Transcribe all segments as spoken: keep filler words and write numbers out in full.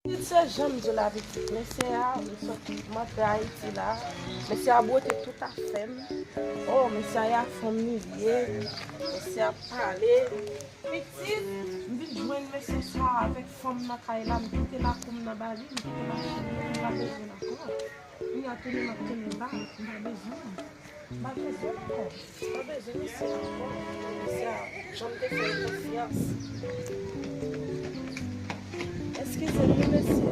Pitit, se jan m di w la, pitit. Mesye a, m sot, m antre Ayiti la. Mesye a bwote tout afè m. Oh, mesye a, e a fanm li ye. Mesye a pale. Pitit, m vin jwenn mesye sa avèk fanm nan kay la, m kite lakou m nan ba li, m kite machin li, m pa bezwen l ankò. Kounye a tounen, m ap tounen ba l, m pa bezwen l. M pa bezwen l ankò. M pa bezwen misye ankò. Misye a, jan m te fè l konfyans. Eskize m wi, mesye.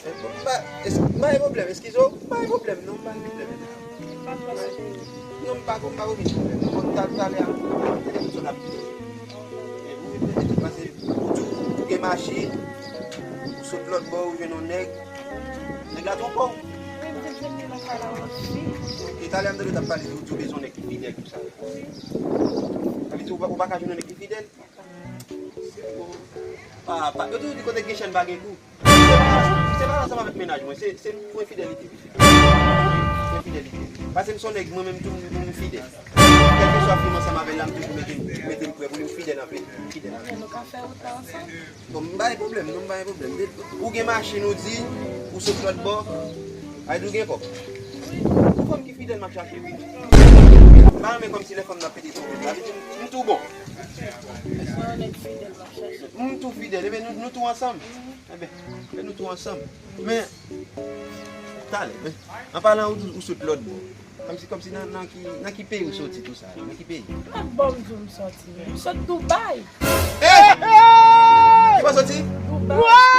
Eh, m pa, es-, m pa gen pwoblèm, eskize w, m pa gen pwoblèm, non, m pa gen pwoblèm. Non, m pa, m pa gen pwoblèm. Bon, ta, talè a, telefòn ap vini. Eh, ou vin pèdi tout, pase ou di ou gen machin, ou sot lòt bò, ou jwenn yon nèg. Nèg la twonpe w. E talè a m tande w t ap pale, ou di w bezwen yon nèg ki fidèl, tout sa. Sa vle di ou pa, ou pa ka jwenn yon nèg ki fidèl? Pa, pa, yo toujou di kote k gen chèn pa gen kou. Se pa, se pa ansanm avèk mennaj mwen, se, se pou enfidelite. Enfidelite. Paske m se yon nèg, mwen menm tou, m, m fidèl. Kèlkeswa fi m ansanm avè l la, m toujou mete, mete m prè pou li, m fidèl anpil, m fidèl anpil. Nou ka fè wout la ansanm? Bon, m pa gen pwoblèm, non, m pa gen pwoblèm. Ou gen machin, ou di, ou sot lòt bò, ay di w gen kòb. Ou fanm ki fidèl m ap chache, wi. M pa renmen kòmsi lè fanm nan pete tou, la, m, m tou bon. Se yon nèg fidèl m ap chache. M tou fidèl, ebyen nou, nou tou ansanm. Ebyen, ebyen nou tou ansanm. Men, talè, men, an palan ou, ou sot lòt bò. Kòmsi, kòmsi nan, nan ki, nan ki peyi ou soti tou sa? Nan ki peyi? Lòt bò m di w m soti. M sot Dubai. Eh! Ki bò w soti? Dubai.